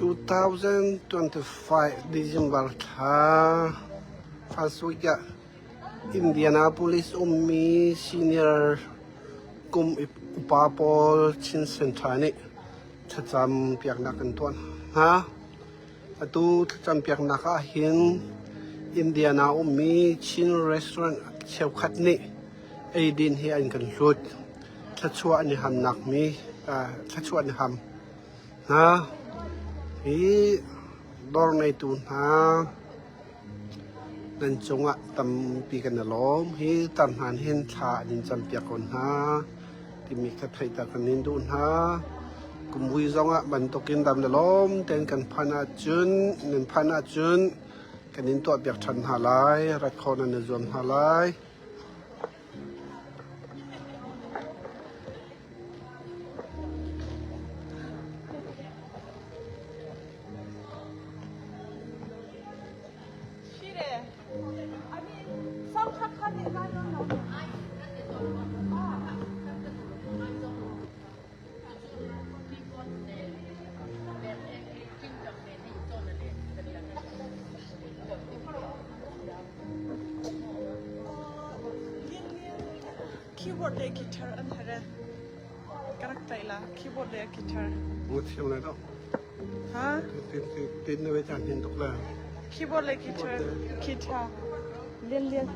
2025 December thla first week ah Indianapolis ummi senior kum upa pawl Chin Center nih thlacam piaknak an tuah hna. Atu thlacam piaknak ah hin Indiana ummi Chin restaurant cheukhat nih eidin hi an kan hlut. Thluachuah an i hamnak mi thluachuah an i ham hna. Hi dawr ngeitu hna nan cungah tampi kan i lawm. Hi tar hna hin thla an in campiak ko hna timi kha theihter kan in duh hna. Kumvui zongah bantukin dam le lawm tein kan phan ahcun nan phan ahcun kan in tuahpiak ṭhan hna lai. Rat khawh nan i zuam hna lai. Keyboard le guitar an herh. Ka rak tlaih la. Keyboard le guitar. Ngu thiam lai do. Ha? Tin na ve chan hin tuk la. Keyboard le guitar. Guitar. Lian lian.